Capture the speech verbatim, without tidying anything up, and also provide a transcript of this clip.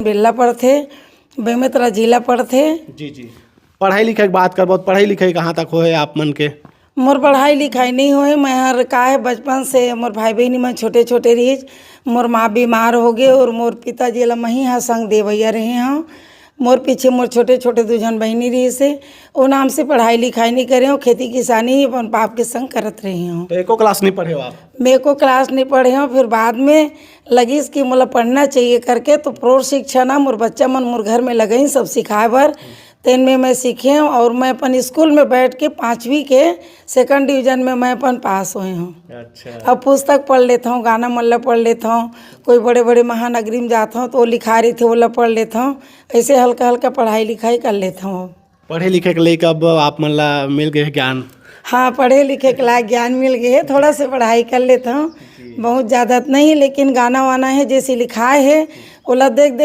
बेल्ला पड़थे, बेमेतरा जिला पड़थे। जी, जी। पढ़ाई लिखाई के बात करबो, पढ़ाई लिखाई कहाँ तक होए आप मन के? मोर पढ़ाई लिखाई नहीं होए, मैं हर का है, बचपन से मोर भाई बहिनी मन छोटे छोटे रहिस, मोर माँ बीमार हो गए और मोर पिताजी ला मही हा संग देवैया रहे हूँ। मोर पीछे मोर छोटे छोटे दू झन बहिनी रहिस हे, ओ नाम से पढ़ाई लिखाई नहीं करे हूँ, खेती किसानी अपन बाप के संग करत रही हूँ। तो एको क्लास नहीं पढ़े हो आप? मैं एको क्लास नहीं पढ़े हूँ, फिर बाद में लगिस कि मोला पढ़ना चाहिए करके, तो प्रौढ़ शिक्षा ना मोर बच्चा मन मोर घर में लगइन सब सिखाए बर, तेन में मैं सीखे हूँ और मैं अपन स्कूल में बैठ के पाँचवीं के सेकंड डिवीजन में मैं अपन पास होए हूँ। अच्छा। अब पुस्तक पढ़ लेता हूँ, गाना मन ला पढ़ लेता हूँ, कोई बड़े बड़े महानगरी में जाता हूँ तो वो लिखा रही थी, वो ला पढ़ लेता हूँ। ऐसे हल्का हल्का पढ़ाई लिखाई कर लेता हूँ। पढ़े लिखे के लइका अब आप मन ला मिल गए ज्ञान? हाँ, पढ़े लिखे के लायक ज्ञान मिल गए, थोड़ा से पढ़ाई कर लेता हूँ, बहुत ज़्यादा तो नहीं, लेकिन गाना वाना है जैसे लिखाए है, ओला देख देख